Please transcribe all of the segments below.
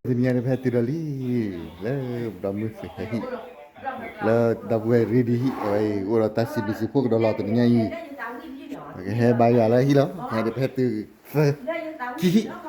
တနံၤအံၤန့ၣ် ပဟဲတုၤဒီးလံ လၢပဒီမုၢ်သ့ၣ်ဟဲဟံၣ် လၢဒီပုၢ်ဝဲၢ်ရ့ဒံဟံၣ် အဝဲအံၤ အိၣ်ဒီးတၢ်စံးဘျုးစံးဖှိၣ်ကဒီးလီၤ တနံၤညါအံၤ ပကဟဲဘါယွၤလၢဟံၣ်လီၤ ပဟဲဒီးပဟဲတုၤ ခံဟံၣ်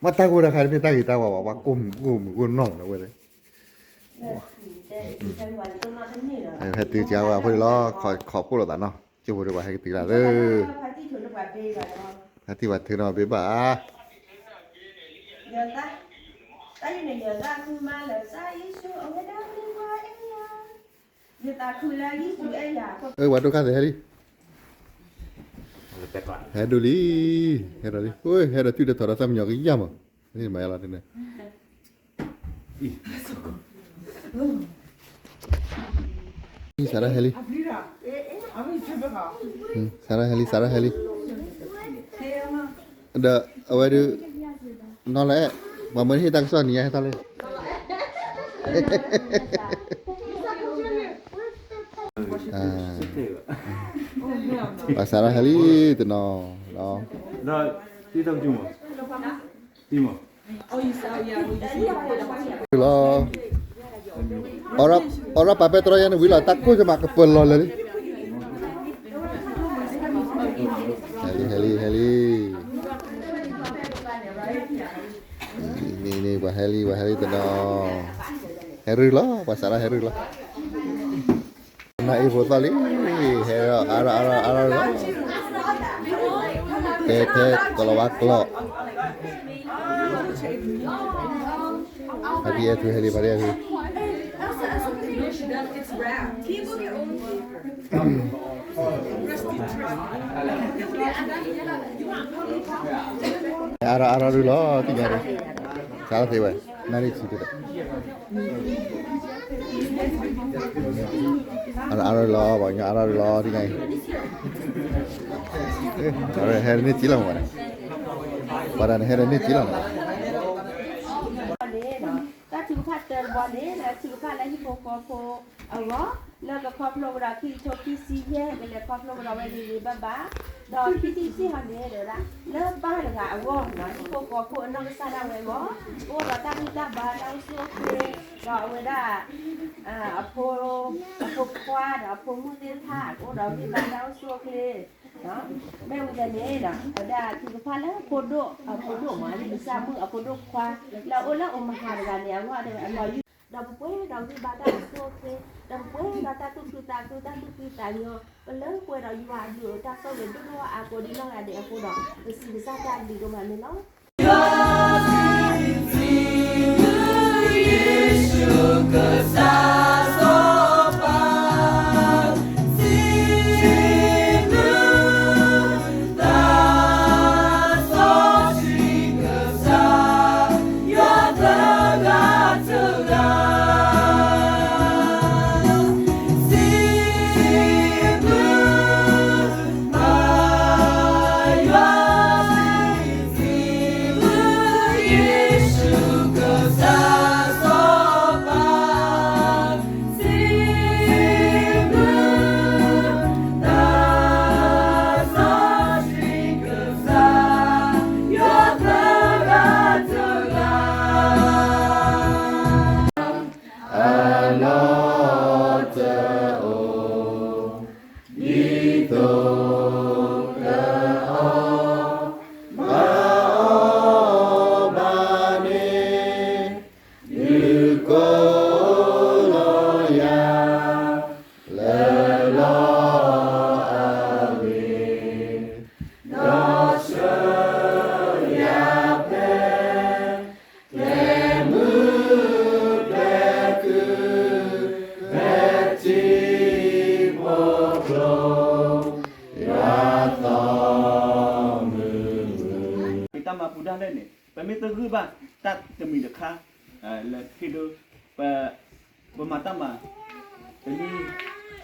မ့ၢ်တၢ်ဂိၢ်တခါတမ့ၢ်တၢ်ဂ့ၤတၢ်ဝါဘၣ် ပှၤကိၢ်မုၢ်ကိၢ်မုၢ်ကိၢ်နီၢ်လီၤဝဲ ဟဲတုၤကဝဲအဖိဒံးလီၤ ခီၣ်ဖှိၣ်လိာ်သးနီၤ ကၠိဖိဒီးပှၤဟဲကတုၤလၢသ့ ဟဲတုၤပှၤထုးနီၤဘ့ဘၣ် အၢ ပှၤဒိၣ်ခါသ့ၣ်ဟဲလံ ဟဲဒိးလံ ဟဲဒိးလံ ဟဲဒိးတုၤဒီးထီၣ်ဒီးသးမညီၤကယၢ်မး မၤယါလီၤ စၤရါဟဲလံ စၤရါဟဲလံ စၤရါဟဲလံ ဒီးအဝဲဒုး နီၢ်လၢအဲၣ် ပှၤမၢနဟ့ၣ်တၢ်ကစီၣ်နံၤညါဟဲထီၣ်လံ ပှၤစၤရါဟဲလံတနီၤ လီၤ အီၣ်ရီၣ်ပာ်ပဲတြီယါန့ၣ်ဝံၤလီၤ တၢ်ကိၢ်ကမးကပၢၤလီၤလၢာ်လံ ဟဲလံ ဟဲလံ ဟဲလံ န့ၣ် ပှၤဟဲလံ ပှၤဟဲလံတနီၤ ဟဲရူၢ်လီၤ ပှၤစးထီၣ်ဟဲရူၢ်လီၤ နအ့ၣ်ဖိသီၣ်လံ ဟဲအါထီၣ်အါထီၣ်အါထီၣ်လီၤ တဲဖဲကီၤလၤဝါကျိာ် ဖါတံၢ်အဲၣ်ထူဟဲလံ ဖါတံၢ်အဲၣ်ထူ အါထီၣ်အါထီၣ်ရူၢ်လီၤ သ့ၣ်ညါရူၢ် စးထီၣ်သ့ဝဲ နၣ်ရံၣ်ဆံတဒီး အါထီၣ်အါထီၣ်ရူၢ်လီၤ ပှၤကညီအါထီၣ်ရူၢ်လီၤ သ့ၣ်ညါအံၤ ဟဲတန့ၢ်စံလီၤမးန့ၣ် ပှၤတၢ်န့ၣ်ဟဲတန့ၢ်စံလီၤမး န့ၣ် တၢ်ထုကဖၣ်တၢတဘီန့ၣ် လၢထုကဖၣ်လၢဟံၣ်ဖိဃီဖိအဂီၢ် လၢကခီဖျိကဒီးခံကထိခံဆံယဲၢ် ကလဲၤခီဖျိကဒီးဝဲဂ့ၤဂ့ၤဘၣ်ဘၣ်, ဒီးခံထံၣ်တထံၣ်ဟီန့ၣ်ဒီး လၢပၢ်တဂၤအဂီၢ် ဟံၣ်ဖိဃီဖိအနီၢ်ကစၢ်ဒၣ်ဝဲအဂီၢ် ကအိၣ်ဒီးတၢ်ဂံၢ်တၢ်ဘါတၢ်အိၣ်ဆူၣ်အိၣ်ချ့ ဒီးအဝဲဒၣ် အဖိ အဖိခွါဒီးအဖိမုၣ်သ့ၣ်တဖၣ် ကအိၣ်ဒီးဂံၢ်ဘါတၢ်အိၣ်ဆူၣ်အိၣ်ချ့ မ့ၢ်ဝံၤဒီးန့ၣ်ဒီး အဝဲဒၣ်ထုကဖၣ်လၢဖိဒိၣ် အဖိဒိၣ်မး လံာ်ကစၢ်မုၣ်အဖိဒိၣ်ခွါ လၢအအိၣ်လၢအိၣ်မဟါတဂၤန့ၣ် အဂီၢ်ဒီးအလီၤယုၢ် ဒီးပပှဲၤဒီးဂံၢ်ဘါတၢ်အိၣ်ဆူၣ်အိၣ်ချ့ ဒီးပပှဲၤဒီးတၢ်သူၣ်ခုသးခု တၢ်သူၣ်ဖှံသးညီ ပလၢပှဲၤဒီးယွၤအဘျုးအတၢ်ဆိၣ်ဂ့ၤဒိၣ်ဒိၣ်အါကိးဒ်နီၢ်ဂၤဒဲးအဃိဒီး ပစံးကစၢ်တၢ်ဘျုးဒိၣ်မးန့ၣ်လီၤ. တၢ်မၤပူၤဒၣ်လဲၣ်န့ၣ် ပမ့ၢ်တဂံၢ်ဘၣ်တၢ်တမံၤတခါ လၢခံဒိ ပ ပမၤတၢ်မၤ တနံၤ နၤ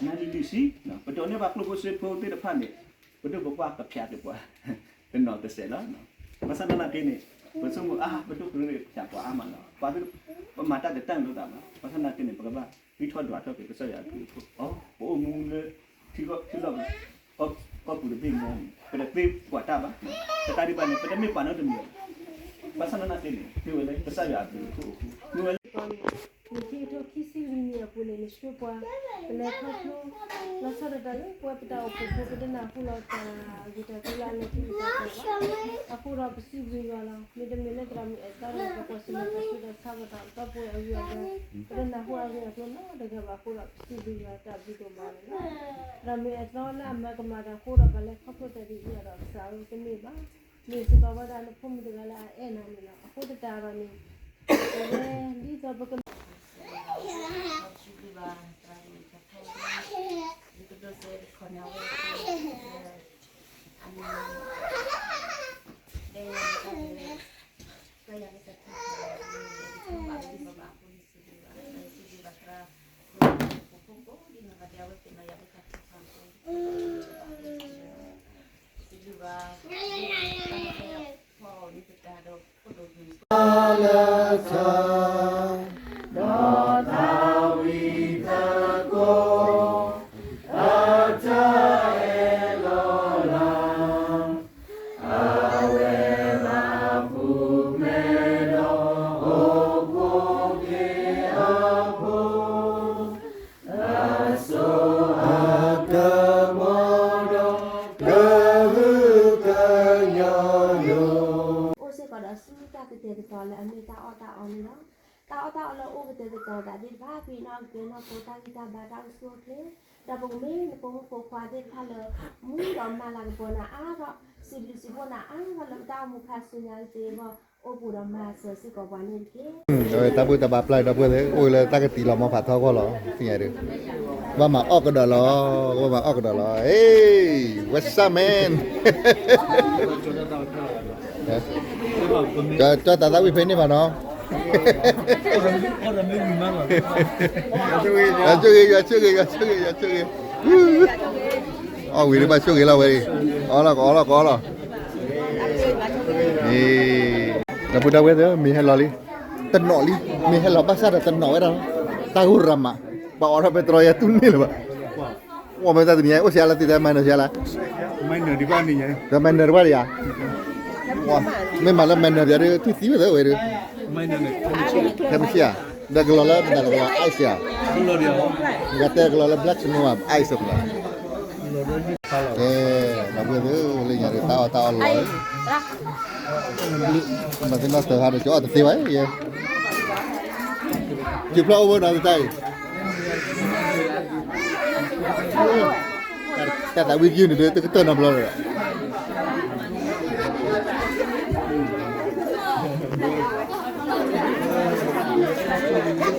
နံၤနံၤဆံ ပဒိးန့ၢ်ဘၣ်ကျိၣ်ဖိစ့ဖိသ့ၣ်တဖၣ်န့ၣ် ပဒိၣ်ပပှၢ်ကဖျါက့ၤပှၤ တနီၤတစဲးလီၤ. ဘၣ်ဆၣ်သနာ်က့န့ၣ် ပဆိကမိၣ်အါ ပဒိၣ်ကရၢဖျါပှၤအါမးလီၤ. ပှၤ ပမၤတၢ်တတၢ်လိာ်သးဘၣ်. ဘၣ်ဆၣ်သနာ်က့န့ၣ် ပကဘၣ်ဂံၢ်ထီၣ်ဒွးထီၣ်က့ၤကစၢ်ယွၤအဘျုးအဖှိၣ် ပအိၣ်မူလၢ ထံလီၢ်ကီၢ်ပူၤတဘ့ၣ်မီၢ်, ပတသ့ကွၢ်တၢ်ဘၣ်, ပတၢ်ဒ်ဘၣ်န့ၣ် ပတမ့ၢ်ပှၤနီတမံၤဘၣ်. ဘၣ်ဆၣ်သနာ်က့န့ၣ် မ့ၢ်ဝဲလၢကစၢ်ယွၤအဘျုးအဖှိၣ်အဃိ, မ့ၢ်ဝဲလၢ နံၣ်ခံကထိခံဆံလွံၢ်နံၣ်အပူၤန့ၣ် နဆှၢပှၤ ကလဲၤခီဖျိ လီၤဆီဒၣ်တၢ်လၢပှၤပတၢ်အိၣ်ဖှိၣ်ဖိ ပတနၢ်ဟူလီၤတၢ်ဂ့ၢ်တၢ်ကျိၤလၢအလဲၤထံၣ်တၢ်ဘၣ်. အဃိဒီးပစံးဘျုးယွၤလီၤ. မ့တမ့ၢ်လၢသရၣ်မုၣ်အဲၣ်သီဒီး ပကကွၢ်ဆၢၣ်မဲာ်တၢ်ဆူတၢ်ဆါ ပတၢ်အိၣ်ဖှိၣ်အဂ့ၢ်အကျိၤ ပတနၢ်ဟူအဂ့ၢ်အကျိၤနီတဂၤဘၣ်အဃိဒီး ပစံးဘျုးယွၤတၢ်ဘျုးဒိၣ်မးန့ၣ်လီၤ. သရၣ်မုၣ်အဲၣ်သီလၢအမၤကမၣ်တၢ်အဃိဒီး ပှၤလဲၤခီဖျိတၢ်ဒ်အံၤဒီး ကစၢ်ဧၢ ကမ့ၢ်ဘၣ် မ့ၢ်စ့ၢ်ကီးဝဲဒၣ်နဖိမုၣ်တဂၤလၢအအဲၣ်နၤန့ၣ်လီၤ. အဃိသတးဒီးန့ၣ် ပဝဲဒ်သိးပက လၢခါ ဒီးသးဝံၣ်သကိး အတၢ်အဲၣ်လီၤလး အဝဲဘၣ်ပူၤဖျဲးဒီး အိၣ်ဖှိၣ်က့ၤအဖိ အစိအကမီၤဒီး ကဟုကညီၢ်လိာ် အိၣ်စ့ၢ်ကီးဒီးဆူတၢ်ကတဲာ်ကတီၤလၢအမ့ၢ်တၢ်အီၣ်တၢ်အီန့ၣ်လီၤ. တၢ်အီၣ်တၢ်အီလၢအိၣ်ကတဲာ်ကတီၤသးသ့ၣ်တဖၣ် ကဲနီၣ်ကဲနီၣ်ဖိ တၢ်ဂံၢ်တၢ်ဘါ တၢ်အိၣ်ဆူၣ်အိၣ်ချ့ ဒီးပကမ့ၢ်နဖိမုၣ်ဖိခွါသ့ၣ်တဖၣ်လၢ မူဒီးမၤလၤကပီၤနၤအါထီၣ် စံးဘျုးစံးဖှိၣ်နၤအါထီၣ်လၢပတၢ်အိၣ်မူခါဆူညါကသ့အဂီၢ် အိၣ်ဘူးဒီးမၤစၢၤစ့ၢ်ကီးပှၤန့ၣ်တက့ၢ်. တၢ်ဘူၣ်တၢ်ဘါပျၢ်ဒီပုၢ်ဝဲၢ်သ့ၣ် အိၣ်လၢတၢ်ကတံၤလီၤမီဖးထီခီၣ်လီၤ သ့ၣ်ညါဒုး ဘၣ်မၤအီၣ်ကဒီးလီၤ ဘၣ်မၤအီၣ်ကဒီးလီၤ Hey, what's up, man? ကၠီတၢ်သးဝံၣ်ဖဲန့ၣ်ဘၣ်နီၤ ဆိၣ်ဂ့ၤ ယွၤဆိၣ်ဂ့ၤ ယွၤဆိၣ်ဂ့ၤ ယွၤဆိၣ်ဂ့ၤ အီၣ်ဝံၤဒ်ဘၣ်ဆိၣ်ဂ့ၤလီၤဝဲအံၤ အီလီၤ ကအီလီၤ ကအီလီၤ ဒီပုၢ်ဒီဝဲၢ်သ့ၣ် မ့ၢ်ဟဲလီၤလံ တနီၤလံ မ့ၢ်ဟဲလီၤဘၣ်ဆၣ်ဒီးတနီၤဝဲဒၣ်လီၤ တၢ်ဂိၢ်ရၤမး ပှၤအိးထီၣ်ပဲတြီယၤတူၢ်န့ၢ်လၢၤဘၣ် အိၣ်မ့ၢ်တၢ်တနံၤညါ အိၣ်ဆံးအါလၢသ့ၣ်တဲ မၤနၢၤဆံးအါလၢ ဒီးမၤနၢၤတပှၢ်န့ၣ်ယါ မ့ၢ်မၤလၢမၤနၢၤပျးဒ် ထူၣ်သံဝဲသ့ဝဲဒ် ခဲမုၢ်ဆ့ၣ်ဧါ ဒီးကလီၤလၢမတၤတကလီၤ ice ဧါ ယတဲကလီၤလၢ black snow ဧါ ice ကလီၤ ကဲ ဒီပုၢ်ဝဲၢ်သ့ၣ် လၢညါဒီး တၢ်အီၣ်တၢ်အီလီၤ မၤသ့ၣ်နီၣ်တၢ်ဟးဒီး ကၠီအီၣ်တသ့ဘၣ်ယဲ ကဖျီအိၣ်ဝဲဒီးတၢ်အံၤ တၢ်သးဝံၣ်ကယုၢ်န့ၣ်ဒီး တကတၢၢ်နီတဘျီ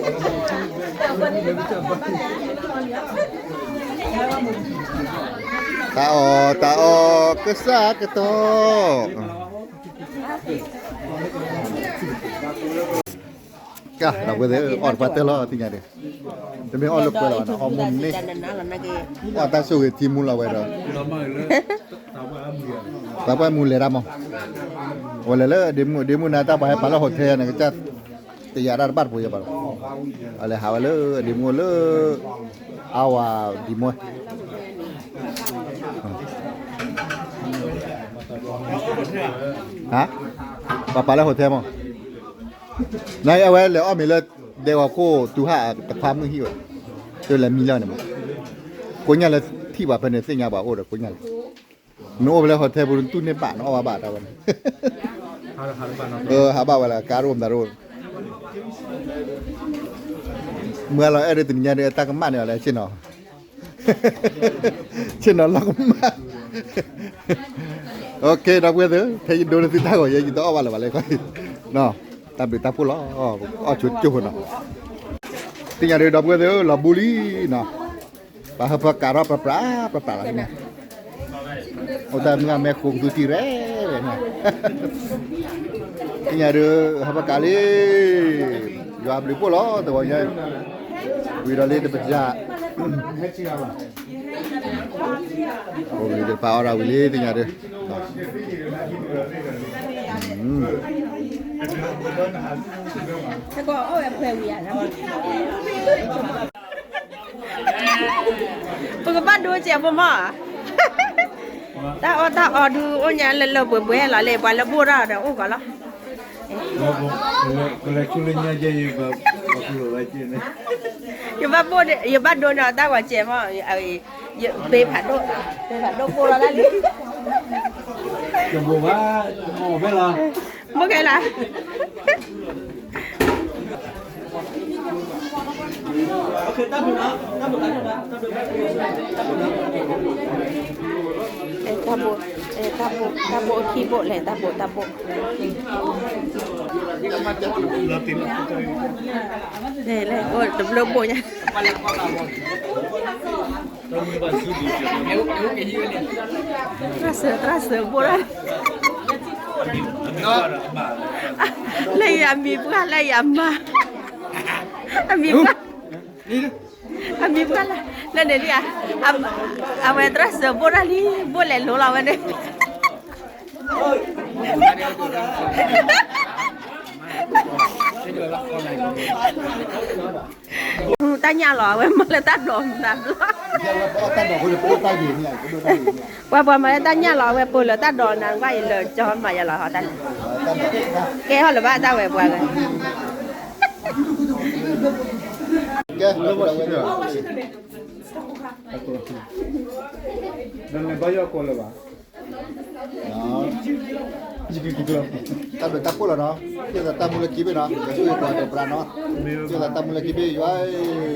ဒီး တၢ်အီၣ်တၢ်အီ ကစၢ်ကတီၢ် ကၢ် ဒီပုၢ်ဝဲၢ်သ့ၣ် အီၣ်တပှၢ်တၢၢ်လီၤ သ့ၣ်ညါဒီး တမ့ၢ်အီၣ်လၢပှဲၤလီၤဘၣ်နီၤ အီၣ်မူန့ၢ် အီၣ်တၢ်ဆိၣ်ဂ့ၤထံမူလီၤဝဲဒီး သးပှၢ်မူလဲၤတၢ်မး ဝဲလဲၤလၢဒ့မုၣ် ဒ့မုၣ်နၤတၢ်ပှၤဟဲပာ်လၢ hotel န့ၣ် ကစၢ် တယာ်တၢ်တဘၣ်တပူၤယဘၣ်လီၤ အလဲၤဟးဝဲလၢဒ့မုၣ်လၢ အါဝၤဒံမွဲ ဟါ ပှၤပာ်လၢ hotel မး နအဝဲလဲၤအီၣ်မ့ၤလၢ ဒဲကဝီၤခိၣ်တူၢ်ဟၣ်တခွါမုၣ်ဟံၣ်ဝဲ တလဲၤမံလၢန့ၣ်မး ကိညၢ်လၢထံၣ်ပှၤဖဲန့ၣ် သ့ၣ်ညါပှၤအိၣ်ဒီးကိညၢ်လၢ နအိၣ်ဖဲလၢ hotel ပူၤ နတူၢ်န့ၢ်ဘၣ် နအီၣ်ဘၣ်ဘၣ်တၢ်ဝဲန့ၣ် ဟးဘၣ်ဝဲလၢကါရိၣ်မတၤရိၣ် မုၢ်လီၤအဲၣ်ဒိးတနံၤညါဒီး တၢ်ကမၣ်န့ၣ်လီၤလၢဆ့ၣ်နီၤ ဆ့ၣ်နီၤလီၤကမၣ် okay ဒီပုၢ်ဝဲၢ်သ့ၣ် ထဲယဒိနသုတၢ်ဂီၤယဲ ယတအီၣ်ဘၣ်လၢၤဘၣ်လၢ တၢ်ဘျုးတၢ်ဖှိၣ်လီၤ အီၣ်ဆိကၠိဖိနီၤ သ့ၣ်ညါဒီး ဒီပုၢ်ဝဲၢ်သ့ၣ် လီၤဘူးလံနီၤ ပှၤဟၢဖၢကးထီၣ်ပြးပြးပြးပြးလီၤန့ၣ် အိၣ်တၢ်မုၢ်မဲာ်ဃိကသူထံရဲၣ်ရဲၣ်န့ၣ် သ့ၣ်ညါဒီး ဟၢဖၢကးလံ ယွၤဘျုးဖှိၣ်လီၤ တဂီၤညါ ဝံၤဒီးလံတပစၢ် အိၣ်ဝံၤလံတပၢ်အီၣ်ဒၣ်ဝံၤလံ သ့ၣ်ညါဒီး အဝဲဖဲဝံၤ ကဘၣ်ဒိကဲးဖိမး, တၢ်အီၣ်တၢ်အီဒုးအိၣ်ညါလၢလၢပှဲၤပှဲၤလီၤလၢ ပှၤလၢဘိၣ်တၢ်ဒီးအိၣ်ကီးလီၤ. ယဘၣ်ဘိၣ် ယဘၣ်ဒိန့ၣ်တၢ်ဂီၤကဲးမး, ပ့ၤဖးဒိၣ်, ပ့ၤဖးဒိၣ်ဘိၣ်လီၤတၢ်လံ. ဘိၣ်ခဲလၢာ်. တၢ်ဘိၣ်, တၢ်ဘိၣ်, တၢ်ဘိၣ်အခံဘိၣ်လဲၣ်, တၢ်ဘိၣ်, တၢ်ဘိၣ်, လဲၤလဲၤ အိၣ်တဘျီဘိၣ်ညါ, သရၣ်စၢၤ သရၣ်စၢၤဘိၣ်တၢ်, လၢယၤမံၤပှၢ်လၢယၤမါ, အမံၤပှၢ် အမံၤပှၢ်လၢ, လၢန့ၣ်ဒ်ဧါ, အဝဲသရၣ်စၢၤဘိၣ်တၢ်လံ, ဘိၣ်လဲၤလိၤလီၤဝဲန့ၣ်. တၢ်ညၣ်လီၤ အဝဲမၤလၢတၢ်ဒိးနၤဘျီ, ပှၤပှၤမၤလၢတၢ်ညၣ်လီၤ အဝဲပှၤလၢတၢ်ဒိးနၤ ကွၢ်အံၤလၢကၠီမၤယၤလီၤဟီတၢ်န့ၣ်, ကဲဟီၣ်လၢၤဘၣ်တၢ်ဝဲပှၤဂၤ, ကဲ, ဒီးနဘၣ်ယီၢ်ကိးလၢၤဘၣ်, တၢ်ဘျုးတၢ်ဖှိၣ်လီၤနီၤ, ယသးတၢ်မူလၢခံဘ့ၣ်နီၤ, ယဆိၣ်ဂ့ၤပှၤဒီးပှၤနီၤ, ယသးတၢ်မူလၢခံဘ့ၣ် ယွၤ,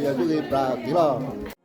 ယဆိၣ်ဂ့ၤပှၤက့ၤလီၤ.